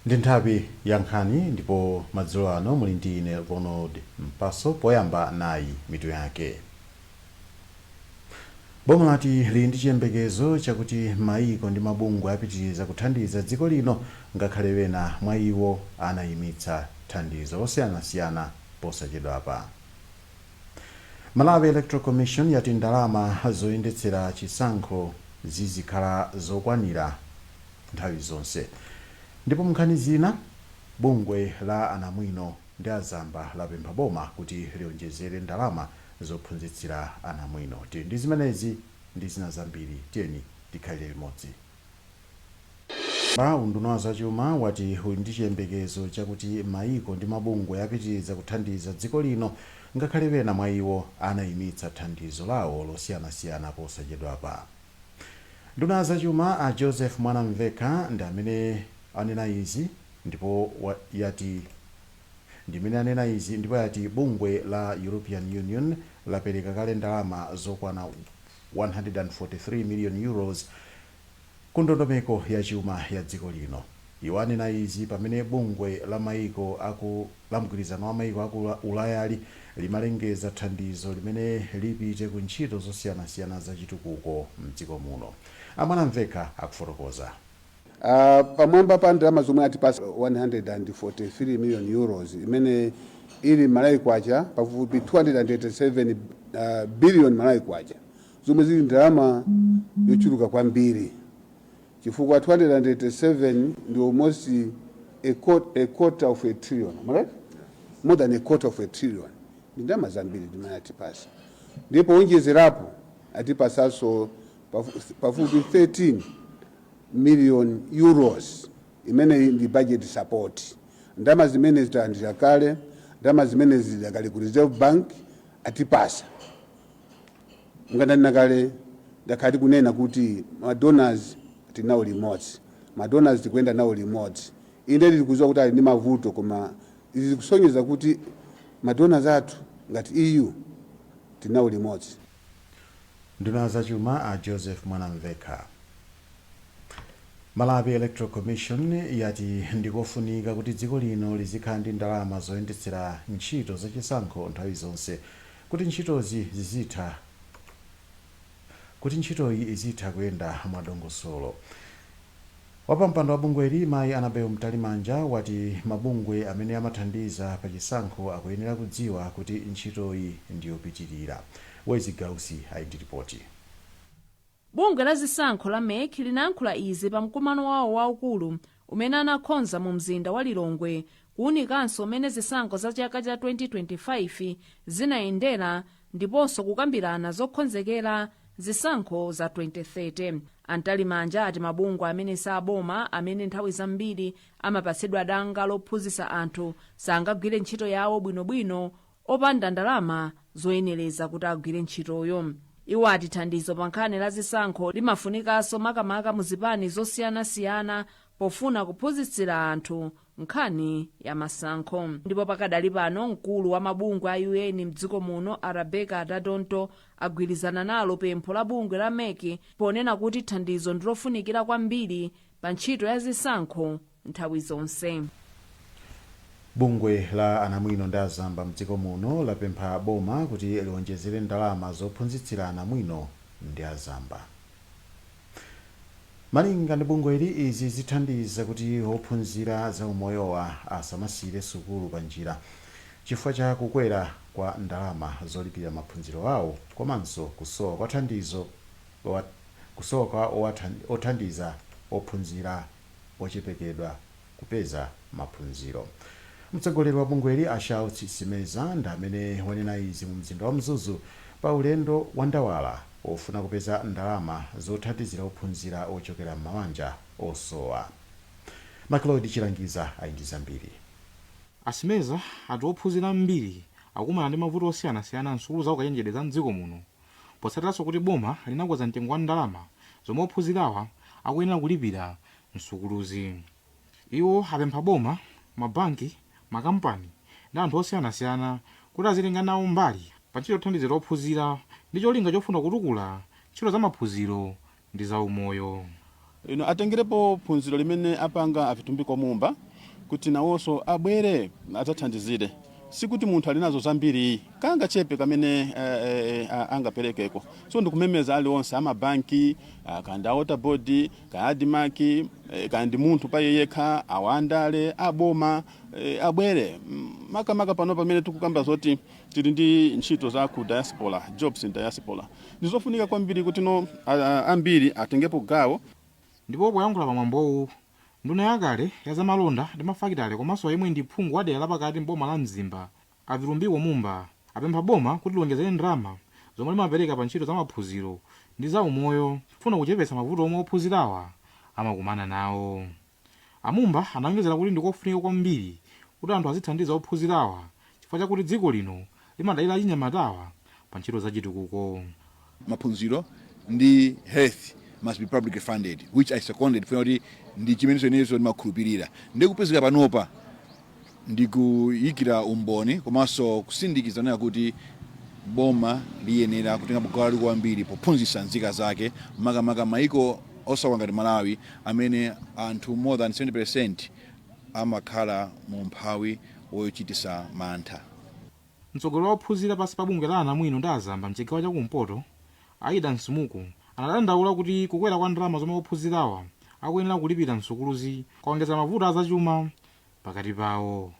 Ndi nthawi ya nkhani, ndipo madzulo ano muli ndi ine, Ronald Mpaso. Poyamba, nayi mitu yake. Boma lati lili ndi chiyembekezo chakuti maiko ndi mabungwe apitiriza kuthandiza dziko lino, ngakhale wena mwa iwo anayimitsa thandizo losiyanasiyana posachedwapa. Malawi Electoral Commission yati ndalama zoyendetsera chisankho zizikhala zokwanira nthawi zonse. Ndipo munkhani zina, bungwe la anamwino ndi azamba lapempha boma kuti lionjezere ndalama zophunzitsira anamwino. Tili ndi zimenezi ndi zina zambiri, tiyeni tikhalire limodzi. Pa unduna wa zachuma wati uli ndi chiyembekezo chakuti maiko ndi mabungwe apitiriza kuthandiza dziko lino, ngakhale pena mwa iwo anayimitsa thandizo lawo losiyanasiyana posachedwapa. Nduna zachuma a Joseph Mwanamvekha ndi amene anena izi ndipo yati ndimene anena izi ndipo yati bungwe la European Union lapereka kale ndalama zokwana €143 million ku ndondomeko ya chuma ya dziko lino. Iwo anena izi pamene bungwe la maiko aku la mgwirizano wa maiko aku Ulayali limalengeza thandizo limene lipite ku ntchito zosiyanasiyana za chitukuko mdziko muno. A Mwanamvekha akufotokoza. Pamwamba pa ndalama zomwe atipasa, €143 million, imene ili Malawi kwacha pafupi 287 billion Malawi kwacha, zomwe zili ndalama yochuluka kwambiri, chifukwa 287 ndi almost a quarter of a trillion. Am I right? More than a quarter of a trillion. Ndi ndalama zambiri zimene atipasa. Ndipo onjezerapo, atipasanso pafupi €13 million, imene ndi budget support. Ndalama zimene zitalandira kale, ndalama zimene zidakali ku Reserve Bank, atipasa. Ngandanena kale, ndakhala tikunena kuti madonors tinawo limodzi, madonors tikuyenda nawo limodzi. Inde, tikudziwa kuti ali ndi mavuto, koma izi zikusonyeza kuti madonors athu ngati EU tinawo limodzi. Nduna zachuma a Joseph Mwanamvekha. Malawi Electoral Commission yati ndikofunika kuti dziko lino lizikhala ndi ndalama zoyendetsera ntchito zachisankho nthawi zonse, kuti ntchitoyi izitha kuyenda mwadongosolo. Wapampando wa bungweli, Mayi Annabel Mtalimanja, wati mabungwe amene amathandiza pa chisankho akuyenera kudziwa kuti ntchitoyi ndiyopitirira. Wezi Gausi ali ndi ripoti. Bungwe la zisankho la MEC linayankhula izi pa mkumano wawo waukulu umene anakonza mu mzinda wa Lilongwe, kuwunikanso umene zisankho za chaka cha 2025 zinayendera ndiponso kukambirana zokonzekera zisankho za 2030. A Mtalimanja ati mabungwe amene saboma, amene nthawi zambiri amapatsidwa danga lophunzitsa anthu, sangagwire ntchito yawo bwinobwino opanda ndalama zoyenereza kuti agwire ntchitoyo. Iwo ati thandizo pa nkhani la zisankho limafunikanso, makamaka mu zipani zosiyanasiyana, pofuna kuphunzitsira anthu nkhani ya masankho. Ndipo pakadali pano, mkulu wa mabungwe a UN mdziko muno, a Rebecca Adonto, agwirizana nalo pempho la bungwe la MEC ponena kuti thandizo ndilofunikira kwambiri pa ntchito ya zisankho nthawi zonse. Bungwe la anamwino ndi azamba mdziko muno lapempha boma kuti liwonjezere ndalama zophunzitsira anamwino ndi azamba. Malinga ndi bungweli, izi zithandiza kuti ophunzira za umoyowa asamasiyire sukulu pa njira chifukwa cha kukwera kwa ndalama zolipira maphunziro awo, komanso kusowa kwa thandizo kusowa kwa othandiza ophunzira ochepekedwa kupeza maphunziro. Mtsogoleri wa bungweli, a Charles Simeza, ndi amene wanena izi mu mzinda wa Mzuzu pa ulendo wa ndawala ofuna kupeza ndalama zothandizira ophunzira ochokera m'mabanja osowa. Maclod Chilangiza ali ndi zambiri. A Simeza ati ophunzira ambiri akumana ndi mavuto osiyanasiyana msukulu za ukachenjede za mdziko muno, potsatiranso kuti boma linakweza mtengo wa ndalama zomwe ophunzirawa akuyenera kulipira msukuluzi. Iwo apempha boma, mabanki, makampani ndi anthu osiyanasiyana kuti azitenga nawo mbali pa ntchito yothandizira ophunzira ndi cholinga chofuna kutukula ntchito za maphunziro ndi za umoyo. Ino atengerepo phunziro limene apanga a Vitumbiko Mumba. Kuti nawonso abwere adzathandizire. Sikuti munthu ali nazo zambiri, kangachepe kamene angaperekeko. So ndikumemeza aliwonse amabanki, kandi a Water Board, ka ADMARC, kandi munthu paye yekha, awandale aboma, abwere. Makamaka pano pamene tikukamba zoti tili ndi ntchito za ku diaspora, jobs in diaspora, ndizofunika kwambiri kuti no ambiri atengepo gawo. Ndipo poyankhula pamwambowu, nduna yakale ya zamalonda ndi mafakitale komanso yemwe ndi phungu wa dera lapakati mboma la Mzimba, a Vitumbiko Mumba, apempha boma kuti liwonjezere ndalama zomwe limapereka pa ntchito za maphunziro ndi za umoyo kufuna kuchepetsa mavuto omwe ophunzirawa amakumana nawo. Amumba anawonjezera kuti ndikofunika kwambiri kuti anthu azithandiza ophunzirawa chifukwa chakuti dziko lino limadalira achinyamatawa pa ntchito zachitukuko. Maphunziro ndi health must be publicly funded, which I seconded, funa kuti ndi chimeneso ineso ndimakhulupirira. Ndikupezeka panopa ndikuyikira umboni komanso kusindikiza nena kuti boma liyenera kutenga gawo lalikulu kwambiri pophunzitsa nzika zake, makamaka maiko osauka ngati Malawi amene anthu more than 70% amakhala mu umphawi wochitisa mantha. Mtsogoleri wa ophunzira pansi pa bungwe la anamwino ndi azamba mchigawo chakumpoto, Aida Msumuku, anadandaula kuti kukwera kwa ndalama zomwe ophunzirawa akuyenera kulipira msukuluzi kwaongeza mavuto azachuma pakati pawo.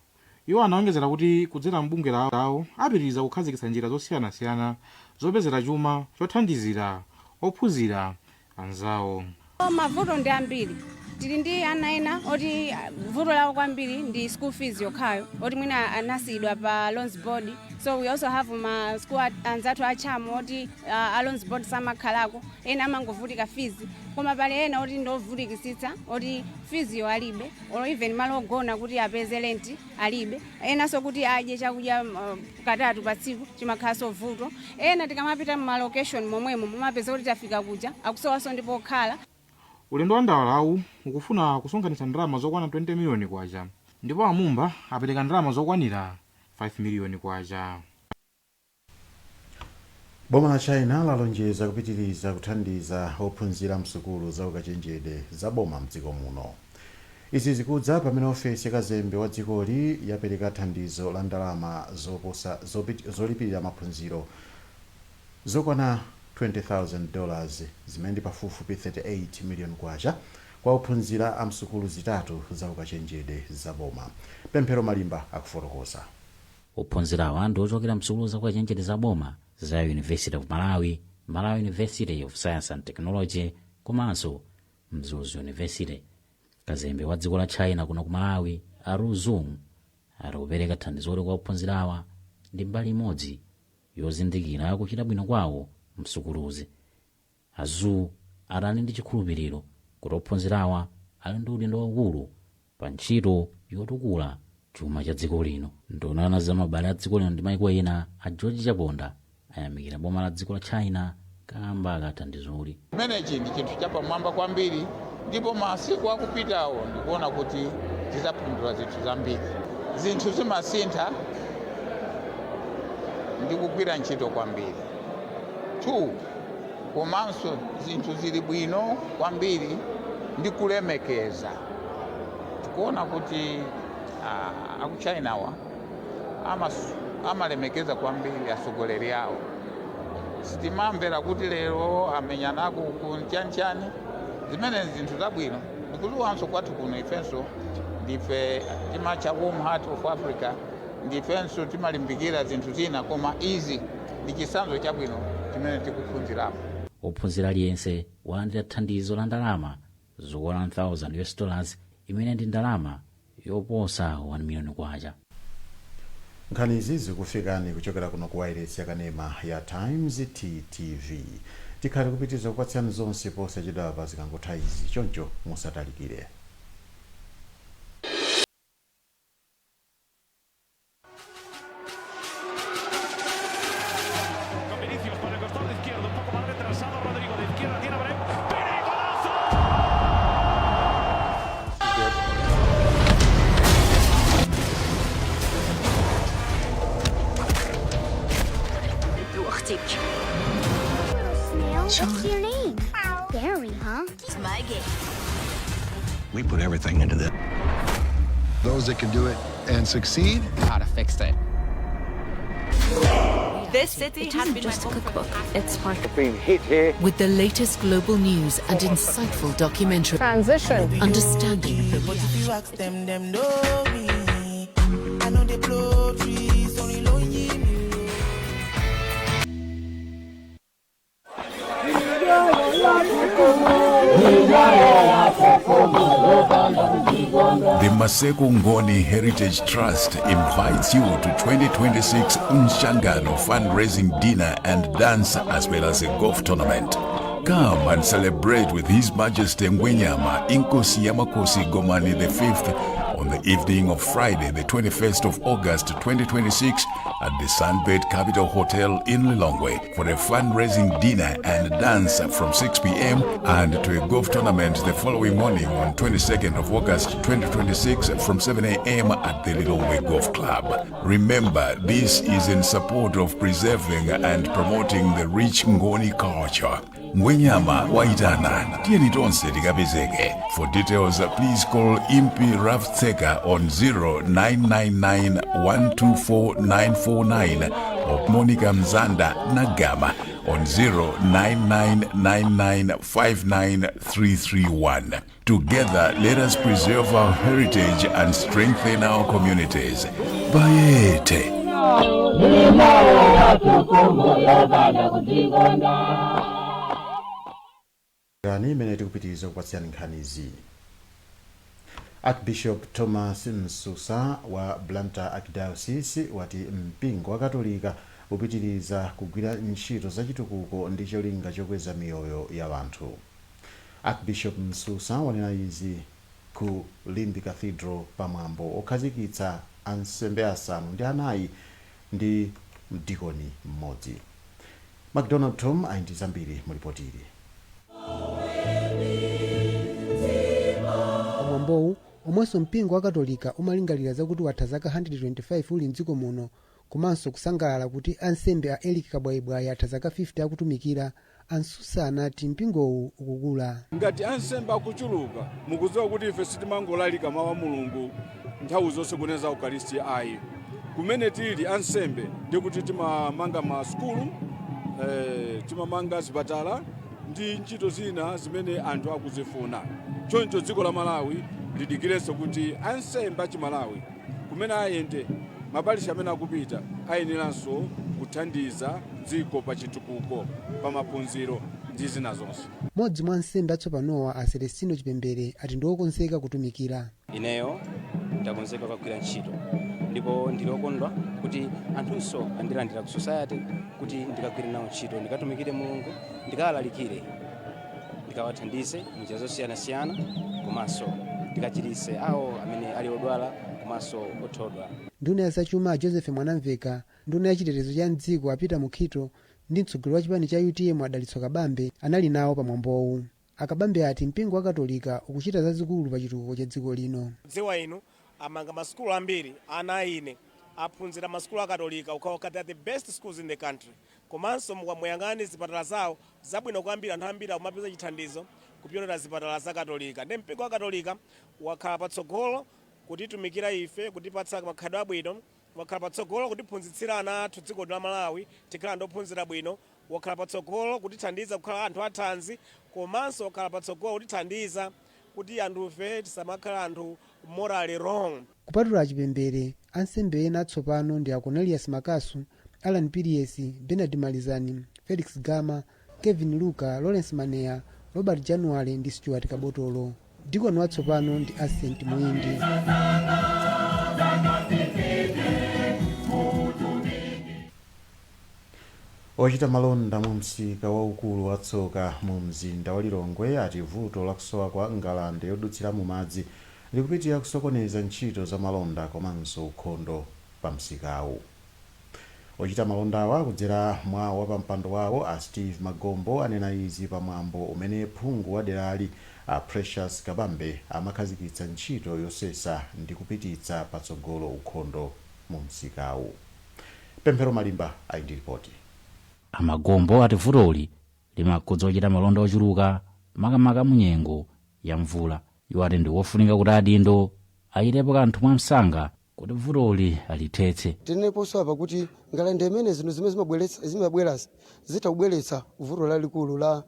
Iwo anawonjezera kuti kudzera mbungwe lawo apitiriza kukhazikitsa njira zosiyanasiyana zopezera chuma chothandizira ophunzira anzawo. Mavuto ndi ambiri. Tili ndi ana ena oti vuto lawo kwambiri ndi school fees yokhayo, oti mwina anasiyidwa pa loans board. So we also have ma school anzathu achamo oti a loans board samakhalako, ena amangovutika fees, koma pali ena oti ndovutikisitsa, oti fees yo alibe, or even malo ogona kuti apeze rent alibe, enanso kuti adye chakudya katatu pa tsiku chimakhalanso vuto. Ena tikamapita mu location momwemo mumapeza kuti tafika kuja akusowanso ndipo okhala. Ulendo wa ndawalawu ukufuna kusonkhanitsa ndalama zokwana 20 miliyoni kwacha, ndipo Amumba apereka ndalama zokwanira 5 miliyoni kwacha. Boma la China lalonjeza kupitiriza kuthandiza ophunzira msukulu za ukachenjede za boma mdziko muno. Izi zikudza pamene ofesi yakazembe wa dzikoli yapereka thandizo la ndalama zoposa zolipirira maphunziro zokwana $20,000, zimene ndi pafupifupi 38 million kwacha, kwa ophunzira a msukulu zitatu za ukachenjede za boma. Pemphero Malimba akufotokoza. Ophunzirawa ndi ochokera msukulu za ukachenjede za boma za University of Malawi, Malawi University of Science and Technology komanso Mzuzu University. Kazembe wa dziko la China kuno ku Malawi, a Ru Zhong, ati kupereka thandizoli kwa ophunzirawa ndi mbali imodzi yozindikira kuchita bwino kwawo msukuluzi. A Zhong adali ndi chikhulupiriro kuti ophunzirawa ali ndi udindo waukulu pa ntchito yotukula chuma cha dziko lino. Nduna za mabale a dziko lino ndi maiko ena, a George Chaponda, ayamikira boma la dziko la China kamba ka thandizoli. Chimenechi ndi chinthu chapamwamba kwambiri, ndipo masiku akupitawo ndikuona kuti tidzapindula zinthu zambiri. Zinthu zimasintha ndi kugwira ntchito kwambiri. 2, komanso zinthu zili bwino kwambiri ndi kulemekeza. Tikuona kuti akuchinawa amalemekeza kwambiri atsogoleri awo. Sitimamvera kuti lero amenyanako kunchanchani. Zimene zinthu zabwino, ndikuziwanso kwathu kuno ifenso ndife timatcha Warm Heart of Africa, ndifenso timalimbikira zinthu zina, koma izi ndi chitsanzo chabwino chimene tikuphunzirapo. Ophunzira aliyense walandira thandizo la ndalama zokwana 1000 US dollars, imene ndi ndalama yoposa 1 miliyoni kwacha. Nkhani izi zikufikani kuchokera kuno ku wailesi yakanema ya Times TTV. Tikhale kupitiriza kupatsirani zonse posachedwa pa zikangotha izi, choncho musatalikire. Con Vinicius por el costado izquierdo, un poco más retrasado Rodrigo, de izquierda tiene a Brahim. ¡Pere, golazo! واختك. Snail, what's your name? Barry, huh? It's my game. We put everything into this. Those that can do it and succeed. How to fix it. This city It has isn't been just my a home for the cookbook, past it's part Being hit here. With the latest global news and insightful documentary. Transition. Understanding the But if you ask them, them know me. I know they blow trees, only lonely me. The Maseko Ngoni Heritage Trust invites you to 2026 Mshangano fundraising dinner and dance, as well as a golf tournament. Come and celebrate with His Majesty Ngwenyama Inkosi Yamakosi Gomani V on the evening of Friday, the 21st of August 2026 at the Sunbed Capital Hotel in Lilongwe for a fundraising dinner and dance from 6 p.m. and to a golf tournament the following morning on 22nd of August 2026 from 7 a.m. at the Lilongwe Golf Club. Remember, this is in support of preserving and promoting the rich Ngoni culture. Ngwenyama waitana, tiyeni tonse tikapezeke. For details, please call Impi Raftseka on 0999 124 949 or Monica Mzanda Nagama on 0999959331. Together, let us preserve our heritage and strengthen our communities. Bayete. Gani imene tikupitiriza kupatsirani nkhanizi. Archbishop Thomas Msusa wa Blantyre Archdiocese wati mpingo wa Katolika upitiriza kugwira ntchito zachitukuko ndi cholinga chokweza miyoyo ya anthu. Archbishop Msusa wanena izi ku Limbe Cathedral pamwambo okhazikitsa ansembe asanu ndi anayi ndi mdikoni mmodzi. MacDonald Tom ali ndi zambiri mulipotili. Pamwambowu, omwenso mpingo wa Katolika umalingalira zakuti watha zaka 125 uli mdziko muno, komanso kusangalala kuti ansembe a Eric Kabwaibwayi atha zaka 50 akutumikira, a Msusa anati mpingowu ukukula. Ngati ansembe akuchuluka, mukudziwa kuti ife sitimangolalika mawu a Mulungu nthawi zonse, kunena Ukaristi ayi. Kumene tili ansembe ndikuti timamanga masukulu, timamanga zipatala ndi ntchito zina zimene anthu akuzifuna. Choncho dziko la Malawi lidikirenso kuti ansembe achimalawi kumene ayende, maparishi amene akupita, ayeneranso kuthandiza dziko pa chitukuko, pa maphunziro ndi zina zonse. Mmodzi mwa ansembe atsopanowa, a Celestino Chipembere, ati ndi okonzeka kutumikira. Ineyo ndakonzeka kugwira ntchito, ndipo ndili okondwa kuti anthunso andilandira ku society kuti ndikagwire nawo ntchito, ndikatumikire Mulungu, ndikawalalikire, ndikawathandize munjira zosiyanasiyana, komanso ndikachiritse awo amene ali odwala komanso othodwa. Nduna ya zachuma Joseph Mwanamveka, nduna ya chitetezo cha mdziko a Peter Mukhito ndi mtsogoleri wa chipani cha UTM Adalitso Kabambe anali nawo pamwambowu. Akabambe ati mpingo wa Katolika ukuchita zazikulu pa chitukuko cha dziko lino. Dziwa inu, amanga masukulu ambiri. Ana ine aphunzira masukulu akatolika ukhaokha, they are the best schools in the country. Komanso mukamuyang'ane zipatala zawo, zabwino kwambiri. Anthu ambiri akumapeza chithandizo kupyolera zipatala za Katolika. Ndi mpingo wa Katolika wakhala patsogolo kutitumikira ife, kutipatsa makhalidwe abwino, wakhala patsogolo kutiphunzitsira ana athu dziko la Malawi tikhala anthu ophunzira bwino, wakhala patsogolo kutithandiza kukhala anthu athanzi, komanso wakhala patsogolo kutithandiza kuti anthufe tisamakhala anthu morally wrong. Kupatula Chipembere, ansembe ena atsopano ndi a Cornelius Makasu, Alan Pires, Bernard Malizani, Felix Gama, Kevin Luka, Lawrence Maneya, Robert January ndi Stuart Kabotolo. Dikoni watsopano ndi Ascent Muindi. Ochita malonda mu msika waukulu watsoka mu mzinda wa Lilongwe ati vuto lakusowa kwa ngalande yodutsira mu madzi likupitirira kusokoneza ntchito za malonda komanso ukhondo pa msikawu. Ochita malondawa, kudzera mwa wapampando wawo a Steve Magombo, anena izi pamwambo umene phungu wa derali a Precious Kabambe amakhazikitsa ntchito yosesa ndi kupititsa patsogolo ukhondo mu msikawu. Pemphero Malimba ali ndi ripoti. Amagombo ati vutoli limakhudza ochita malonda ochuluka, makamaka mu nyengo ya mvula. Iwo ati ndi wofunika kuti adindo Achitepo kanthu mwamsanga kuti vutoli alithetse. Tineneponso apa kuti ngalande imene zinthu zimene zimabwerasi zitha kubweretsa vuto lalikulu la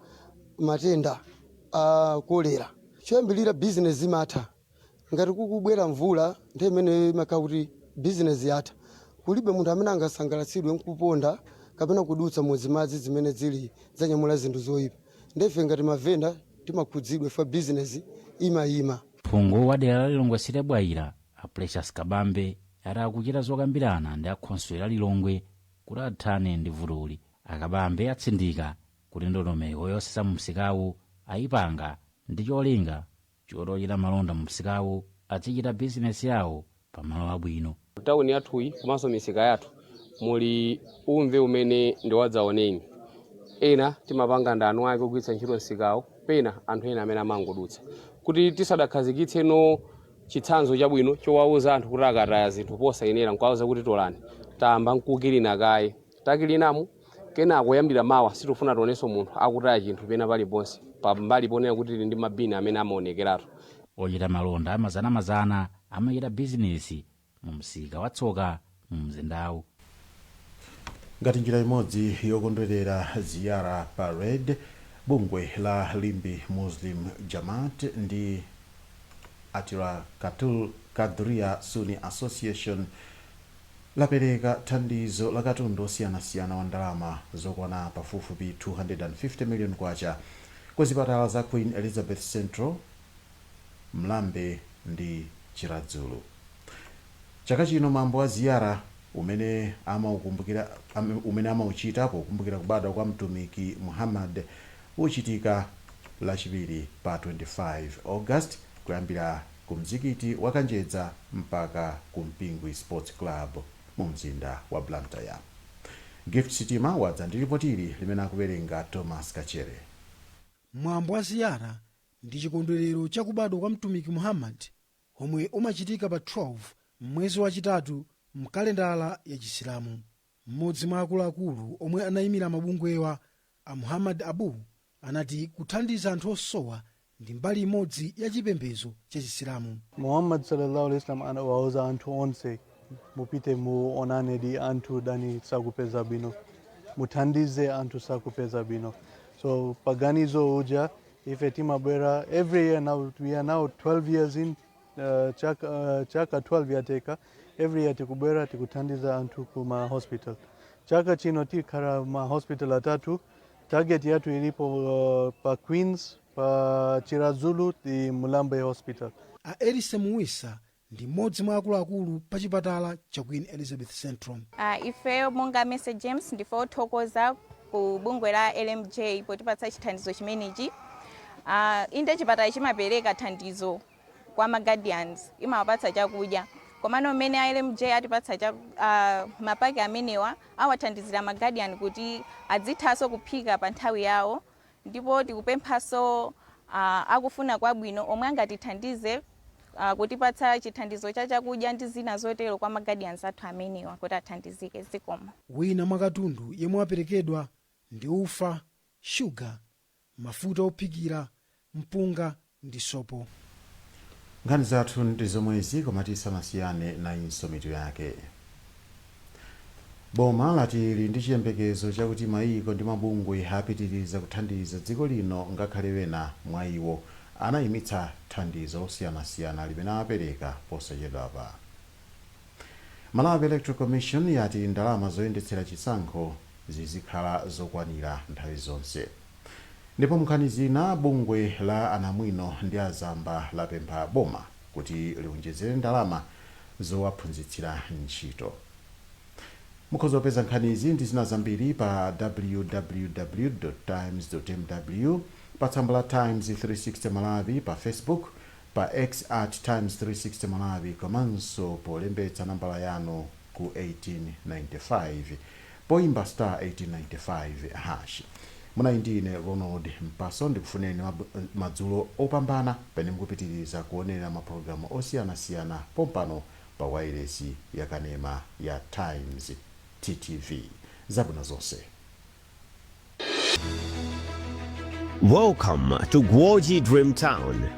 matenda a kolera. Choyambirira, bizinesi imatha ngati kukubwera mvula. Nthawi imene imakhala kuti bizinesi yatha, kulibe munthu amene angasangalatsidwe nkuponda kapena kudutsa muzimadzi zimene zili zanyamula zinthu zoyipa. Ndefe ngati mavenda timakhudzidwa fa bizinesi imayima. Phungu wa dera la Lilongwe City Bwaila, a Precious Kabambe, ati akuchita zokambirana ndi akhonsolo la Lilongwe kuti athane ndi vutoli. Akabambe atsindika kuti ndondomeko yosesa mu msikawu ayipanga ndi cholinga choti ochita malonda mu msikawu azichita bizinesi yawo pamalo abwino. Tawuni yathuyi komanso misika yathu muli umve umene ndi wadzaoneni. Ena timapanga ndanu ake kugwiritsa ntchito msikawo, pena anthu ena amene amangodutsa. Kuti tisadakhazikitse no chitsanzo chabwino chowauza anthu kuti akataya zinthu posayenera nkuwauza kuti tolani, tamba nkukilina kaye, takilinamu, kenako kuyambira mawa sitifuna tionenso munthu akutaya chinthu pena paliponse pambali ponena kuti tili ndi mabini amene amaonekeratu. Ochita malonda amazanamazana amachita bizinesi mu msika watsoka mu mzindawu. Ngati njira imodzi yokondwerera Ziyara Parade, bungwe la Limbe Muslim Jamaat ndi Atirakatul Kadria Sunni Association lapereka thandizo la katundu osiyanasiyana wa ndalama zokwana pafupifupi 250 million kwacha ku zipatala za Queen Elizabeth Central, Mlambe ndi Chiradzulu. Chaka chino mwambo wa ziyara umene amauchita pokumbukira kubadwa kwa Mtumiki Muhammad uchitika Lachiwiri pa 25 August, kuyambira ku mzikiti wa Kanjedza mpaka ku Mpingwe Sports Club mu mzinda wa Blantyre. Gift Sitima wadza ndi ripotili limene akuwerenga Thomas Kachere. Mwambo wa ziyara ndi chikondwerero chakubadwa kwa Mtumiki Muhammad omwe umachitika pa 12 mwezi wachitatu mkalendala ya Chisilamu. Mmodzi mwa akuluakulu omwe anayimira mabungwewa, a Muhammad Abu, anati kuthandiza anthu osowa ndi mbali imodzi ya chipembedzo cha Chisilamu. Muhammad sallallahu alaihi wasallam anawauza anthu onse, mupite muonane di anthu dani sakupeza bwino, muthandize anthu sakupeza bwino. So paganizo uja ife timabwera every year. Now we are now 12 years in, chaka 12 yateka. Every year tikubwera, tikuthandiza anthu kuma hospital. Chaka chino tikhala ma hospital atatu. Target yathu ilipo pa Queens, pa Chiradzulu ndi Mulambe Hospital. A Elise Muwisa ndi mmodzi mwa akuluakulu pa chipatala cha Queen Elizabeth Central. Ifeyo monga Mese James ndife othokoza ku bungwe la LMJ potipatsa chithandizo chimenechi. Inde, chipatala chimapereka thandizo kwa ma guardians, imawapatsa chakudya, komano mmene a LMJ atipatsa mapaki amenewa awathandizira ma guardian kuti adzithanso kuphika pa nthawi yawo. Ndipo tikupemphanso akufuna kwabwino omwe angatithandize kutipatsa chithandizo cha chakudya ndi zina zotero kwa ma guardians athu amenewa kuti athandizike. Zikomo. Wina mwa katundu yemwe waperekedwa ndi ufa, shuga, mafuta ophikira, mpunga ndi sopo. Nkhani zathu ndi zomwezi, koma tisanasiyane nayinso mitu yake. Boma lati lili ndi chiyembekezo chakuti mayiko ndi mabungwe apitiriza kuthandiza dziko lino ngakhale wena mwa iwo anayimitsa thandizo losiyanasiyana limene apereka posachedwapa. Malawi Electoral Commission yati ndalama zoyendetsera chisankho zizikhala zokwanira nthawi zonse. Ndipo nkhani zina, bungwe la anamwino ndi azamba lapempha boma kuti liwonjezere ndalama zowaphunzitsira ntchito. Mukhoza kupeza nkhani izi ndi zina zambiri pa www times mw, pa tsamba la Times 360 Malawi pa Facebook, pa X at Times 360 Malawi, komanso polembetsa nambala yanu ku 1895 poimba star 1895 hash. Munayi ndine Ronald Mpaso. Ndikufuneni madzulo opambana pamene mukupitiriza kuonera mapulogalamu osiyanasiyana pompano pa wailesi yakanema ya Times, TTV. Zabwino zonse. Welcome to Guoji Dream Town.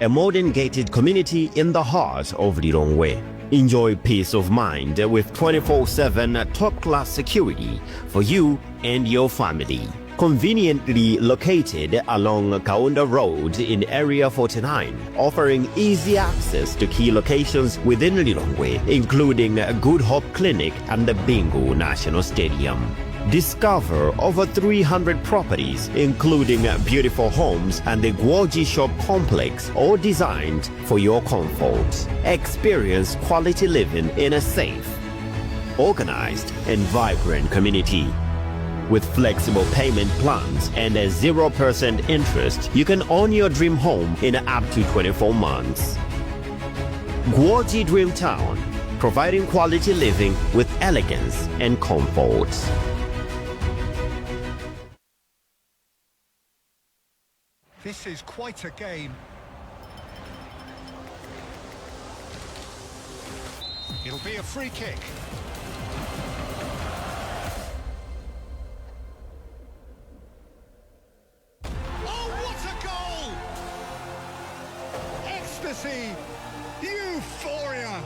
a modern gated community in the heart of Lilongwe. Enjoy peace of mind with 24/7 top-class security for you and your family. Conveniently located along Kaunda Road in Area 49, offering easy access to key locations within Lilongwe, including Good Hope Clinic and the Bingu National Stadium. Discover over 300 properties, including beautiful homes and the Guoji Shop Complex, all designed for your comfort. Experience quality living in a safe, organized, and vibrant community. With flexible payment plans and a 0% interest, you can own your dream home in up to 24 months. Guoji Dream Town, providing quality living with elegance and comfort. This is quite a game. It'll be a free kick. Oh, what a goal! Ecstasy, euphoria,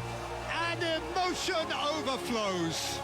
and emotion overflows.